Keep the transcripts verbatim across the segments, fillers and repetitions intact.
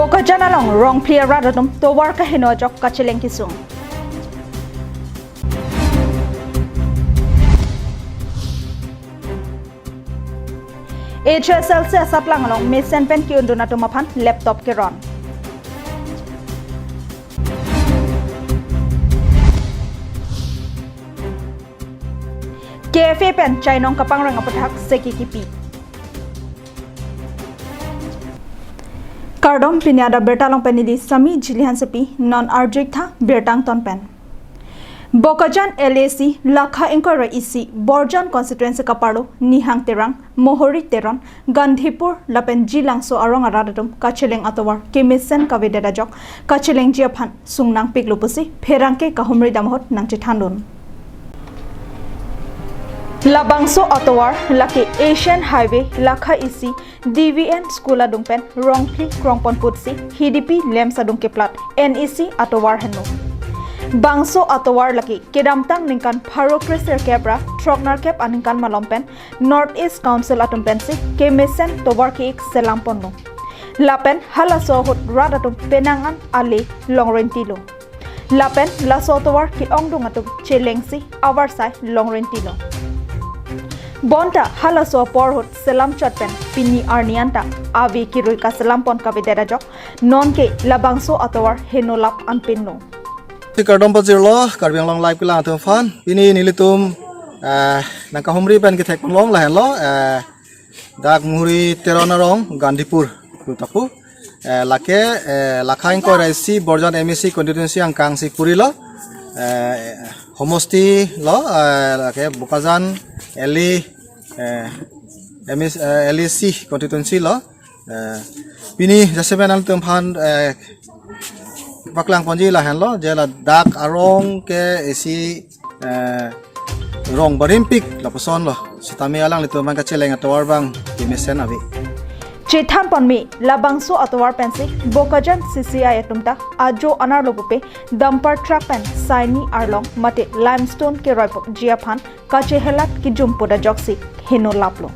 Bokajan along rongphli arat atum tovar kaheno ajok kacheleng kesung. H S L C asatlang along mesen pen ke-undun atum aphan laptop keron. K F A pen chainong kapangreng aputhak seki kipi. Kardom, pini adap birta along pen neli Sami Jili Hansepi, non arju-ik tha birta angton pen. Bokajan L A C lakha ingkoi ra isi Borjan constituency kaparlo Nihang Terang, Mohori Teron, Gandhipur lapen Jilangso arong arat atum kacheleng atovar kemesen kavedet ajok kachelengji aphan sung nangpiklo pusi pherangke kahumri dam ahut nangchethandun. Labangso atovar lake Asian Highway lakha isi D V N School adung pen rongphli krongpon putsi Hidipi Lamps adung keplat N E C atovar henlo. Bangso atovar lake kedamtang ningkan pharo kre sirkep ra throknerkep aningkan malom pen North East Council atum pensi kemesen tovar ke-ik selam ponlo. Lapen halaso ahut rat atum penang an ale longrentilo. Lapen laso atovar ke-ongdung atum chelengsi avarsai longrentilo. Bonta halaso apor ahut selam chot pen pini arni anta ave kerui kaselam pon kavedet ajok nonke labangso atovar henolap anpinlo. Kardom pajirlo, Karbi Anglong Live kelang atum aphan. Pini nelitum, eh, nangkahumri pen kethek ponlong lahenlo, eh, dak Mohori Teron arong Gandhipur pu tapu. Eh, lake, eh, lakha ingkoi ra isi Borjan M A C constituency angkang si purilo. Eh, homosti lo, eh, lake Bokajan L A, eh, M A C, eh, L A C constituency lo. Eh, pini jasemen alanglitum aphan, eh, paklang ponji lahenlo, je ladak arong ke isi, eh, rong barimpik lapuson lo. Sitame alanglitum aphan kacheleng atovar abang kemesen ave. Chethan ponme, labangso atovar pensi Bokajan C C I atum ta ajo anerlo pupe dumper truck pen saini arlong mate limestone keroipokji aphan kachehelat kijum put ajoksi henolaplo.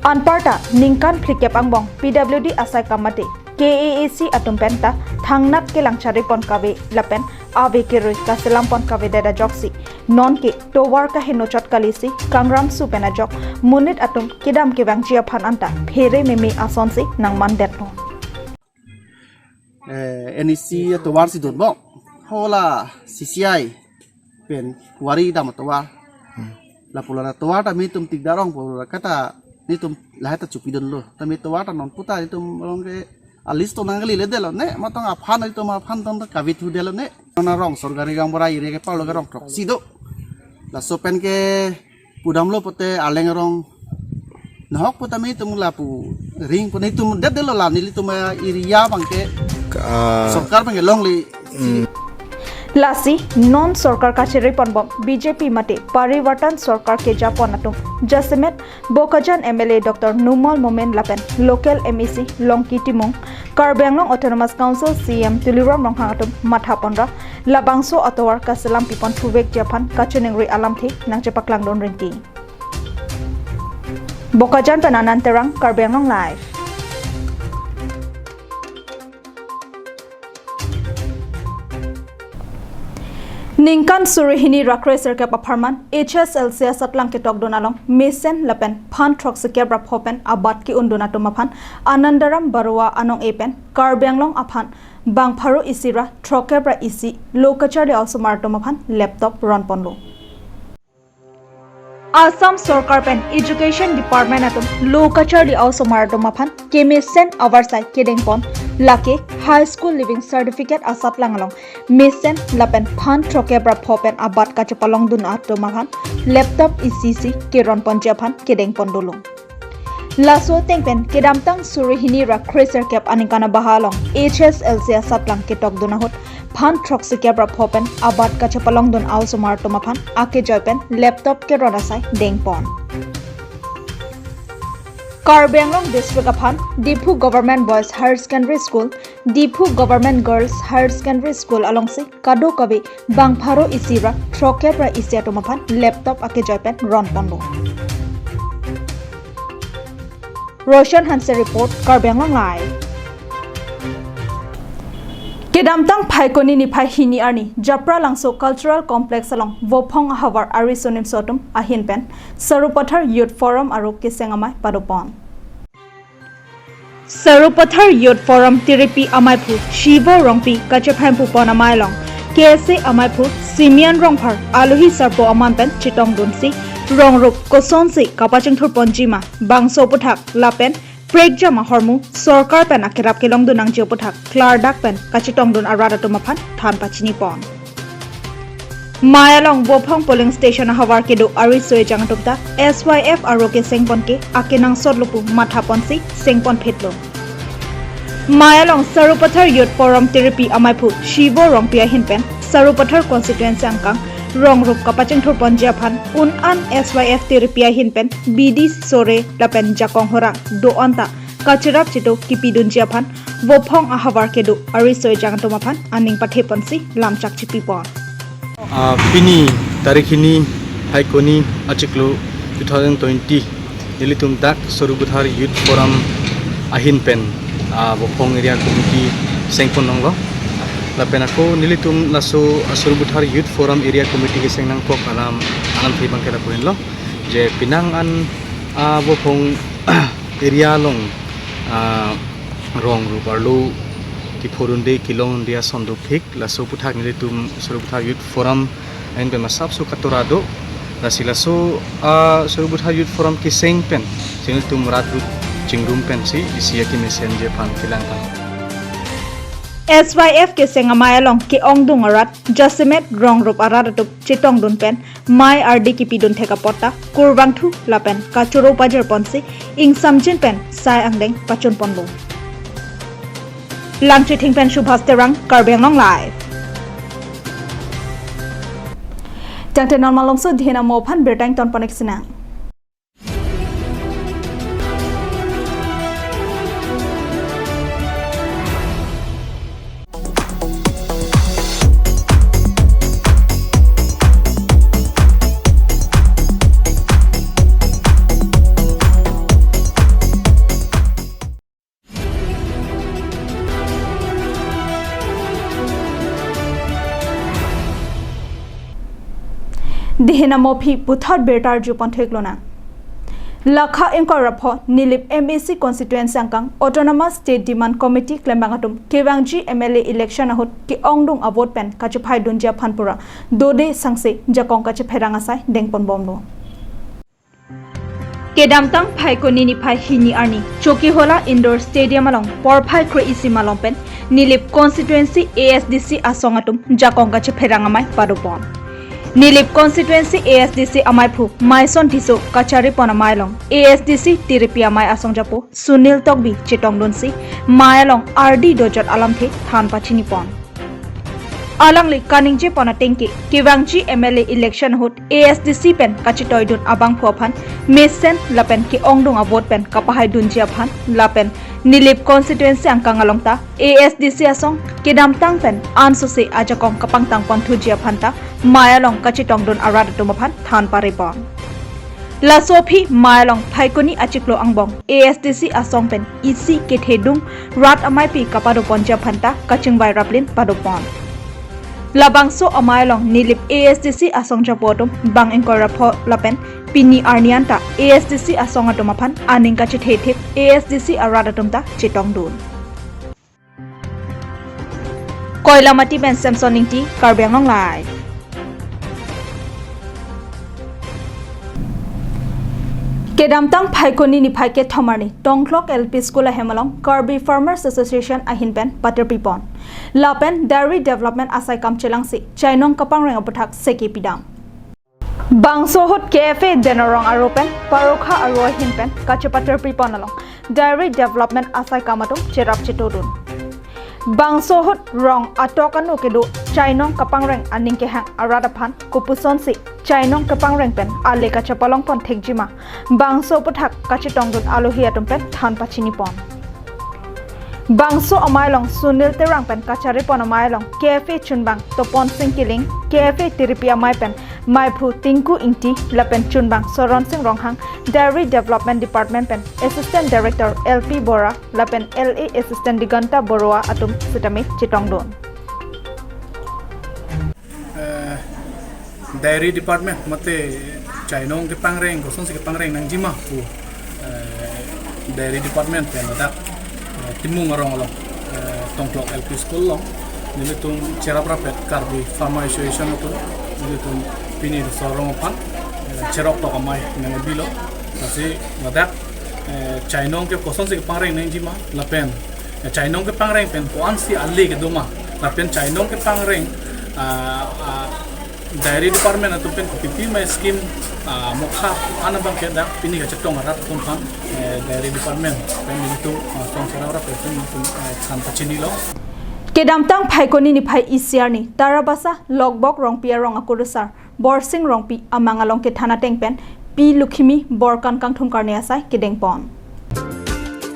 Anparta ningkan phlikep angbong P W D asai kam mate K A A C atum penta thangnat kelang chari pon kave lapen ave kerui kaselam pon kavedet ajoksi nonke tovar kaheno chot kalisi kangram su pen ajok monit atum kedam kevangji aphan anta phere meme asonsi nangmandetlo. Eh, N E C atovar si dunbom. Hala C C I pen kuwari dam atovar. Hmm. Lapu la tovar ta nelitum tikdar ong pu la kata nelitum lahai ta chopidunlo. Tame tovar ta non puta nelitum along ke alis to nangkaliledetlo ne, matong aphan nelitum aphan tong ta kavithu detlo ne. Non arong sorkari gaonbura area keparlo ke rong throksi do. Laso pen ke pudamlo pote arleng arong nahok pu tame nelitum lapu ring pu nelitum detdetlo la nelitum area abang ke, ah, sorkar abang ke longle. Hmm. Lasi non sorkar kachiri ponbom B J P mate Parivartan sorkar keja pon atum jasemet Bokajan M L A Doctor Numal Momin lapen local M A C Longki Timung, Karbi Anglong Autonomous Council C E M Tuliram Ronghang atum matha ponra labangso atovar kaselam pipon thuvekji aphan kachiningri alamthe nangchepaklangdun rinti. Bokajan pen Anand Terang, Karbi Anglong Live. Ningkan suri hini ra kre sirkep apharman H S L C asatlang ketokdun along mesen lapen phan throksikep ra pho pen abat ke-undun atum aphan Anandaram Baruah anong-e pen Karbi Anglong aphan bang pharo isi ra throkkep ra isi lo kacharli a-osomar atum aphan laptop ron ponlo. Assam sorkar pen Education Department atum lo kacharli a-osomar atum aphan kemesen avarsai kedeng pon, lake High School Leaving Certificate asatlang along mesen lapen phan throkkep ra pho pen abat kachepalongdun atum aphan laptop isi isi keron ponji aphan kedeng pon dolo. Laso ateng pen kedamtang suri hini ra kre sirkep aningkan abaha along H S L C asatlang ketokdun ahut phan throksikep ra pho pen abat kachepalongdun a-osomar atum aphan akejoi pen laptop keron asai deng pon. Karbi Anglong District aphan Diphu Government Boys Higher Secondary School, Diphu Government Girls Higher Secondary School alongsi kadokave bang pharo isi ra throkkep ra isi atum aphan laptop akejoi pen ron ponlo. Roshan Hanse report, Karbi Anglong Live. Kedamtang Phaikuni niphai hini arni Japralangso Cultural Complex along Vophong ahavar ariso nimso atum ahin pen Sarupathar Youth Forum aro keseng amei padopon. Sarupathar Youth Forum tiripi ameiphu Shivo Rongpi kachephemphu pon amei along K S A ameiphu Simeon Rongphar, alohi sarpo aman pen chetongdunsi rongrup kosonsi kapachingthur ponjima, bangso aphuthak lapen prekjam ahormu sorkar pen akerap kelongdun nangji aphuthak klardak pen kachetongdun arat atum aphan than pachini pon. Mei along Vophong polling station ahavar kedo ariso ejang atum ta S Y F aro keseng pon ke akenangsot lupu matha ponsi seng pon phetlo. Mei along Sarupathar Youth Forum tiripi ameiphu Shivo Rongpi ahin pen Sarupathar constituency angkang rongrup kapachingthur ponji aphan un-an S Y F tiripi ahin pen bidi sore lapen jakong horang do-an ta kacherap cheto kipidunji aphan Vophong ahavar kedo ariso ejang atum aphan aning pathe ponsi lamchak chipi pon. Ah, pini tarik hini Phaikuni achiklo two thousand twenty, nelitum dak Sarupathar Youth Forum ahin pen, ah, Vophong Area Committee seng pon longlo. Lapen ako nelitum laso, ah, Sarupathar Youth Forum Area Committee keseng nangkok alam, alamthe abang ke lapu henlo. Je penang an, ah, Vophong area along, ah, rongrup arlo kiphurunde kilongde ason dopik, laso aphuthak nelitum Sarupathar Youth Forum ahin pen masapso katora do. Lasi laso, ah, Sarupathar Youth Forum keseng pen si nelitum rat rut chingrum pensi isi akimi senji aphan kelang pon. S Y F keseng amei along ke-ongdung arat jasemet rongrup arat atum chetongdun pen mei ardi kipidun thek apot ta kurvangthu lapen kachoro pajir ponsi ingsamjin pen sai angdeng pachun ponlo. Langchithing pen Subhas Terang, Karbi Anglong Live. Tangte non malomso dihin amo aphan birta ington panik sinang. Dihin amo aphi puthot birta arju pon thek lonang. Lakha ingkoi ra pho Nilip M A C constituency angkang Autonomous State Demand Committee klembang atum kevangji M L A election ahut ke-ongdung avote pen kachephai dunji aphan pura dode sangse jakong kachepherang asai dengpon bomlo. Kedamtang Phaikuni niphai hini arni Chokihola Indoor Stadium along porphai kre-isi malom pen Nilip constituency A S D C asong atum jakong kachepherang amei padopon. Nilip constituency A S D C ameiphu Maison Tisso kachari pon amei along A S D C tiripi amei asong japo Sunil Tokbi chetongdunsi mei along ardi dojot alamthe than pachini pon. Alangli kaningje pon ateng ke, kevangji M L A election ahut A S D C pen kachetoidun abangphu aphan mesen lapen ke-ongdung avote pen kapahai dunji aphan lapen Nilip constituency angkang along ta A S D C asong kedamtang pen ansose ajakong kapangtang pon thuji aphan ta mei along kachetongdun arat atum aphan than pare pon. Laso aphi mei along Phaikuni achiklo angbong A S D C asong pen isi kethedung rat ameipi kapado ponji aphan ta kachingvai raplin padopon. Labangso amei along Nilip A S D C asong japo atum bang ingkoi ra pho lapen pini arni anta A S D C asong atum aphan aning kachethethip A S D C arat atum ta chetongdun. Koilamati pen Samson Ingti, Karbi Anglong Live. Kedamtang Phaikuni niphai kethom arni Tongklok L P School ahem along Karbi Farmers Association ahin pen patirpi pon. Lapen dairy development asai kam chelangsi chainong kapangreng aphuthak seke pidam. Bangso ahut K F A Denorong aro pen Parokha aro ahin pen kachepatirpi pon along dairy development asai kam atum cherap chetodun. Bangso ahut rong atok anu kedo chainong kapangreng aning kehang arat aphan kopusonsi chainong kapangreng pen ale kachepalong pon thekjima, bangso aphuthak kachetongdun alohi atum pen than pachini pon. Bangso amei along Sunil Terang pen kachari pon amei along K F A chunbang Topon Sing Killing, K F A tiripi amei pen meiphu Tinku Ingti lapen chunbang Soron Sing Ronghang, Dairy Development Department pen Assistant Director L P Bora lapen L A Assistant Diganta Baruah atum sitame chetongdun. Dairy Department mate chainong kepangreng, kosonsi kepangreng nangjima pu, eh, Dairy Department pen ladak, eh, Timung arong along, eh, Tongklok L P School along, nelitum cherap rapet Karbi Farmer Association atum, nelitum pini sorong aphan, eh, cherok tok amei nangbilo, lasi ladak, eh, chainong ke kosonsi kepangreng nangjima, lapen, eh, chainong kepangreng pen ko-ansi ale kedo ma, lapen chainong kepangreng, ah, ah, Dairy Department atum pen kopipi ma scheme, ah, mokha an abang ke dak pini kachetong arat atum aphan, eh, Dairy Department pen nelitum, ah, song sera ora pen nelitum, eh, than pachinilo. Kedamtang Phaikuni niphai isi arni Tarabasa Lokbok Rongpi arong akurusar Borsing Rongpi amang along kethan ateng pen Pi Lukhimi Borkan kangthum karne asai kedengpon.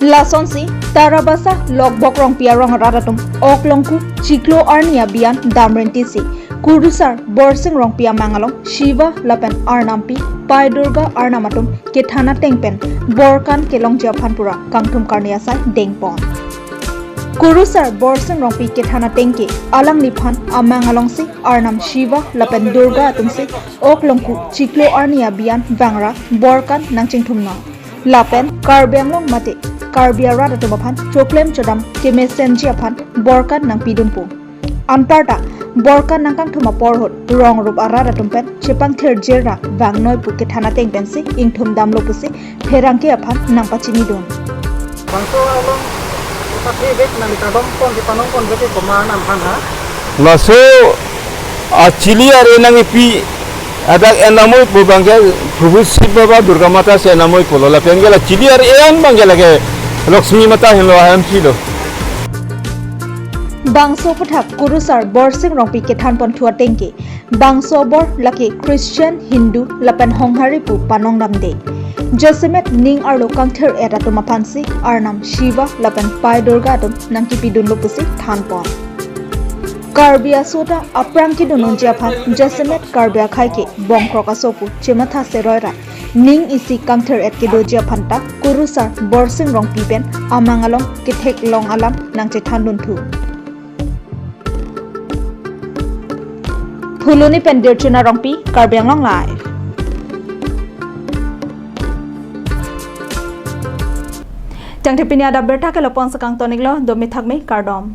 Lasonsi Tarabasa Lokbok Rongpi arong arat atum oklongku chiklo arni abian damrentisi kurusar Borsing Rongpi amang along Shiva lapen Arnam Pi Pai Durga Arnam atum kethan ateng pen Borkan kelongji aphan pura kangthum karne asai dengpon. Kurusar Borsing Rongpi kethan ateng ke alangliphan amang alongsi Arnam Shiva lapen Durga atumsi oklongku chiklo arni abian vangra Borkan nangchingthumnoi. Lapen Karbi Anglong mate Karbi arat atum aphan choklem chodam kemesenji aphan Borkan nangpidunpo. Anparta Borkan nangkangthum apor ahut rong rup arat atum pen chepangthirjir ra vangnoi pu kethan ateng pensi ingthum damlo pusi pherangke aphan nangpachinidun. Bangso along ta the bek nang kardom pon, kepanon pon bek ke komat aphan ha? Laso achili ar-e nangkipi adak enamoi pu abang ke Prabhu Shiv Baba Durga Mata si enamoi pulo, lapen ke la chili ar-e an abang ke lake Lakshmi Mata henlo, ahem chilo. Bangso aphuthak kurusar Borsing Rongpi kethan ponthu ateng ke bangso abor lake Christian, Hindu lapen Honghari pu panong damde. Jasemet ning arlo kangthir-et atum aphansi Arnam Shiva lapen Pai Durga atum nangkipidunlo pusi thanpon. Karbi aso ta aphrang kedun unji aphan jasemet Karbi akhei ke bongkrok aso pu chematha seroi ra ning isi kangthir-et kedoji aphan ta kurusar Borsing Rongpi pen amang along ketheklong alam nangchethandunthu. Phuloni pen Dirchuna Rongpi, Karbi Anglong Live. Tangte pini adap abirta ke lapu-an si kangton-iklo, domi thakmi, kardom.